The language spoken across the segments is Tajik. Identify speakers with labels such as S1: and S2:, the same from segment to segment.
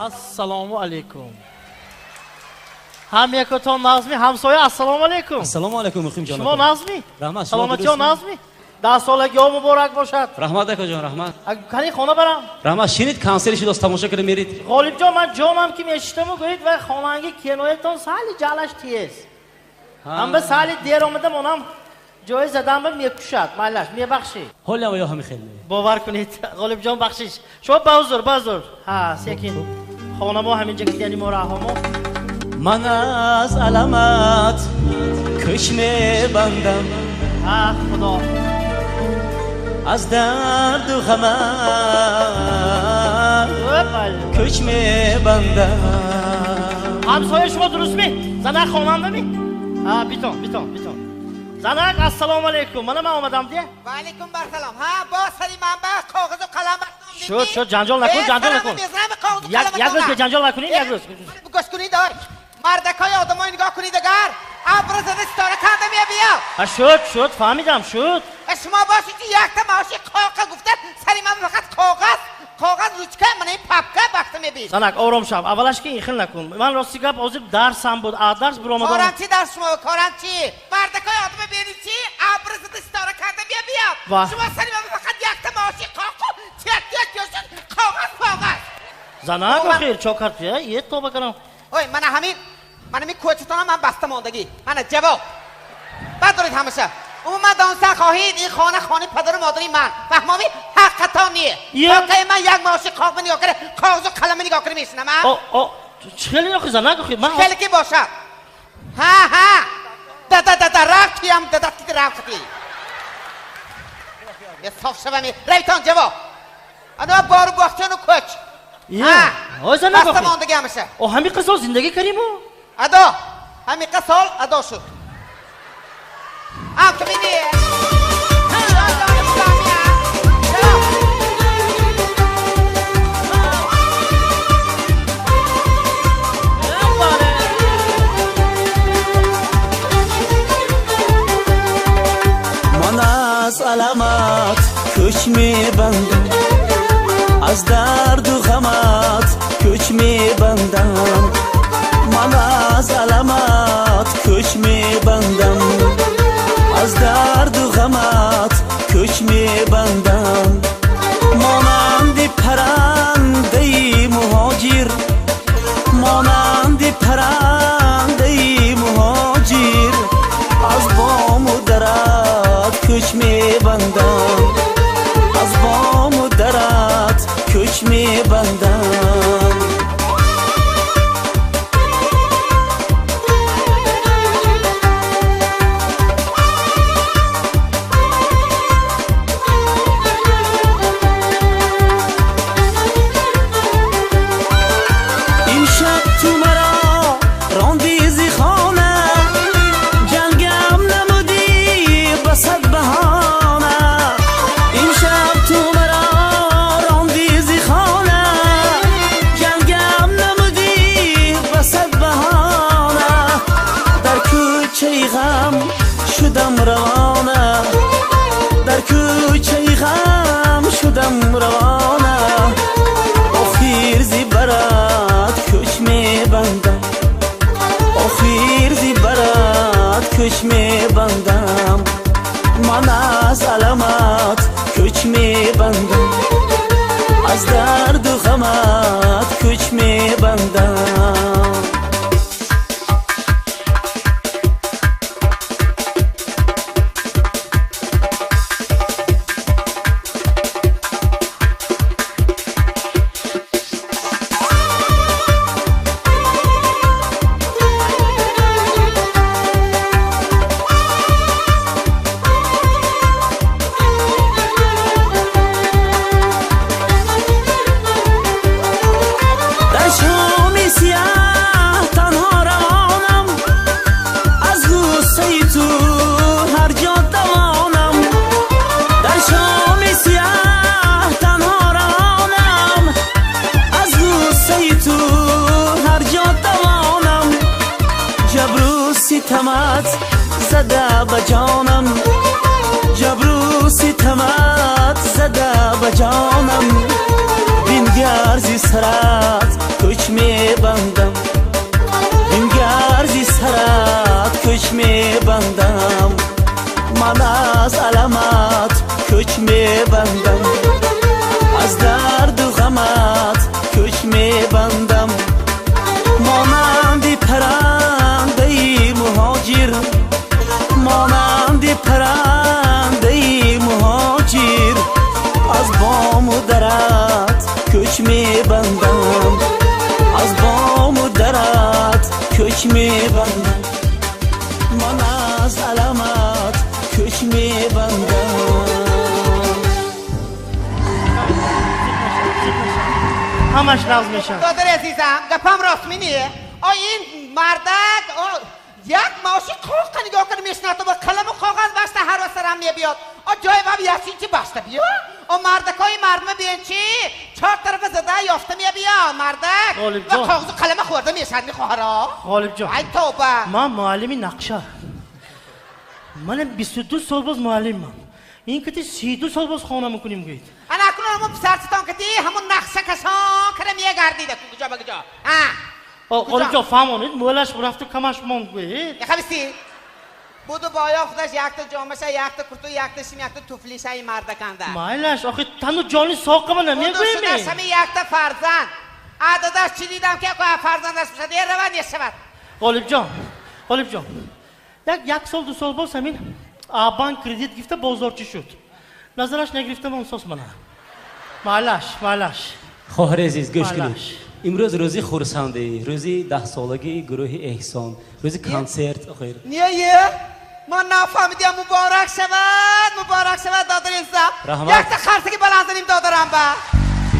S1: Ассалому алайкум. Ҳам якотон нағзми, ҳамсоя, ассалому алайкум.
S2: Ассалому алайкум, Муқимҷон.
S1: Шумо нағзми?
S2: Раҳмат.
S1: Саломатиё нағзми? 10 солагиҳо муборак бошад.
S2: Раҳмат, акаҷон, раҳмат.
S1: Кани хона барам.
S2: Раҳмат, шинид, консерт шудост, тамошо кара мерид.
S1: Ғолибҷон, ман ҷонам ки мешитаму гӯед, вай хонанги кеноятон сали ҷалаш тиез. Ҳам ба сали дер омадам, онам ҷои задан ба мекушад. Майлаш, мебахшед.
S2: Ҳолам ё ҳами хел.
S1: Бовар кунед, Ғолибҷон, бахшиш. Шумо ба ҳузур, ба ҳузур. Ҳа, секин. Хонамо ҳаминҷа гидани мо раҳомо.
S2: Ман аз аламат кӯч мебандам.
S1: Ҳа, Худо.
S2: Аз дарду ғамат кӯч мебандам.
S1: Ҳамсоя, шумо дурустми? Занак хонандами? Ҳа, битон, битон, битон. Занак, ассалому алайкум. Мана ман омадам дия.
S3: Ва алайкум барсалом. Ҳа, боз сари ман ба коғазу қалам.
S1: Шуд, шуд, ҷанҷол накун, ҷанҷол накун. Як рӯз ҷанҷол накунед, як рӯз.
S3: Гӯш кунед, ой. Мардакои одамои нигоҳ кунед, агар абр зада ситора канда мебия.
S1: Ҳа, шуд, шуд, фаҳмидам, шуд.
S3: Шумо бошед ки якта маоши қоқа гуфта сари ман фақат коғаз, коғаз, ручка, мана ин папка бахта мебид.
S1: Занак, ором шав. Аввалаш ки ин хел накун. Ман рости гап ҳозир дарсам буд, а дарс биромадам.
S3: Корам чи дарс шумо, корам чи? Мардакои одама бери чи абр зада ситора канда мебиёд. Шумо сари ман фақат якта маоши қоқу тият тият ёшуд коғаз, коғаз.
S1: Занак, охир чо кард? Е, тоба кардам.
S3: Ой, мана ҳамин, мана ҳамин кӯчатонам ман баста мондагӣ. Мана ҷавоб. Баъд доред ҳамаша. Умуман донистан хоҳед, ин хона хонаи падару модари ман. Фаҳмомӣ? Ҳаққатон не. Тоқаи ман як маоши қоғма нигоҳ кара, коғазу қалама нигоҳ кара мешинам, а?
S1: О, о, чӣ хеле охи, занак, охи ман
S3: хеле ки бошад. Ҳа, ҳа. Да да да да рафтиям, дадат ки рафти. Я соф шавами. Равитон ҷавоб. Ана бору боғчану кӯч.
S1: Ҳа, ой занак,
S3: баста мондагӣ ҳамаша.
S1: О, ҳамин қисол зиндагӣ кариму?
S3: Адо, ҳамин қисол адо шуд. Ам ту мини.
S2: Ман аз аламат кӯч мебандам, аз дарду ғамат кӯч мебандам. Ман аз аламат кӯч мебандам, аз дарду ғамат кӯч мебандам. Монанди паррандаи муҳоҷир, монанди паррандаи муҳоҷир, аз бому дарат кӯч мебандам, аз бому дарат кӯч мебандам. Имшаб ту маро ронди зи хона, ҷангам намудӣ ба сад баҳона. Имшаб ту маро ронди зи хона, ҷангам намудӣ ба сад баҳона. Дар кӯчаи ғам шудам равона, дар кӯчаи ғам шудам равона. Охир зи барат кӯч мебандам, охир зи барат кӯч мебандам. Ман аз аламат кӯч мебандам, аз дарду ғамат кӯч мебандам. Дар шоми сияҳ танҳо равонам, аз ғуссаи ту ҳар ҷо давонам. Дар шоми сияҳ танҳо равонам, аз ғуссаи ту ҳар ҷо давонам. Ҷабру ситамат зада ба ҷонам, ҷабру ситамат зада ба ҷонам. Бингар зи сарат кӯч кӯч мебандам, аз дарду ғамат кӯч мебандам. Монанди паррандаи муҳоҷир, монанди паррандаи муҳоҷир, аз бому дарат кӯч мебандам, аз бому дарат кӯч мебандам. Ман аз аламат кӯч мебандам.
S1: Ҳамаш нағз мешавад.
S3: Додари азизам, гапам рост мине? О ин мардак як маоши қоқа нигоҳ кунӣ мешинахту бо қаламу коғаз башта ҳар ва сарам мебиёд. О ҷои баб ясинчи башта биё? О мардакои мардума биен чи? Чор тарафа зада ёфта мебиё мардак. Ва коғазу қалама хӯрда мешавад мехоҳаро.
S1: Ғолибҷон.
S3: Ай тавба.
S1: Ман муаллими нақша. Ман 22 сол боз муаллимам. Ин кити 32 сол боз хона мекунем гӯед.
S3: Ана акнун ҳамон писарчитон кити ҳамон нақша кашон кара мегардида куҷо ба куҷо.
S1: Ғолибҷон фаҳмонед, мӯлаш рафту камаш монд гӯед.
S3: Яхабисти. Буду боё худаш якта ҷомаша, якта курту, якта шим, якта туфлиша и мардаканда.
S1: Майлаш, охи тану ҷони соқама намегӯем.
S3: Буду шудаш ҳами якта фарзанд. А додаш чӣ дидам ки фарзандаш бошад, е рава нешавад.
S1: Ғолибҷон, Ғолибҷон. Як сол ду сол боз ҳамин банк кредит гирифта бозорчӣ шуд. Назараш нагирифтам он сос мана. Майлаш, майлаш.
S4: Хоҳари азиз, гӯш кунед. Имрӯз рӯзи хурсандӣ, рӯзи даҳсолагии гурӯҳи Эҳсон, рӯзи консерт. Охир.
S3: Не, е, ман нафаҳмидям. Муборак шавад, муборак шавад, додари азизам. Якта қарсаки баланд занем додарам ба.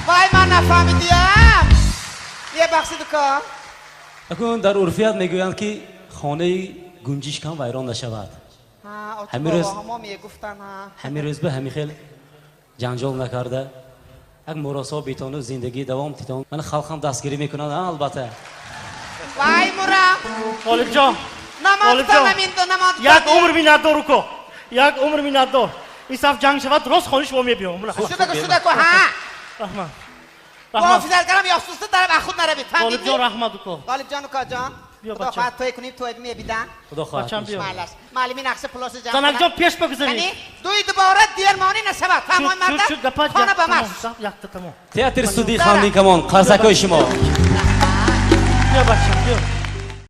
S3: Вай, ман нафаҳмидям. Е, бахшид уко.
S4: Акун дар урфият мегӯянд ки хонаи гунҷишкам вайрон нашавад. Ҳамин рӯз ба ҳамин хел ҷанҷол накарда як муросо битону зиндагӣ давом титон. Ман халқам дастгирӣ мекунад, албатта.
S3: Вай мурам.
S1: Ғолибҷон, Ғолибҷон, як умр миннатдор уко, як умр миннатдор. Ин саф ҷанг шавад, рост хони шумо мебиём.
S3: Шудаку, шудаку, ҳа.
S1: Раҳмат.
S3: Муҳофизатгарам ёфтуста дараб ахуд наравид.
S1: Ғолибҷон, раҳмат уко.
S3: Ғолибҷон укоҷон. Худо хоҳад той кунем, той мебидан.
S4: Худо хоҳад.
S1: Бачам биё.
S3: Маълими нақша пулоша ҷамъ.
S1: Занакҷон пеш бигузаред.
S3: Дуи дубора дермонӣ нашавад. Фаҳмой мардак. Хона ба марш.
S1: Якта тамом.
S4: Театр студияи Хандин Камон, қарсакҳои шумо.
S1: Биё бачам, биё.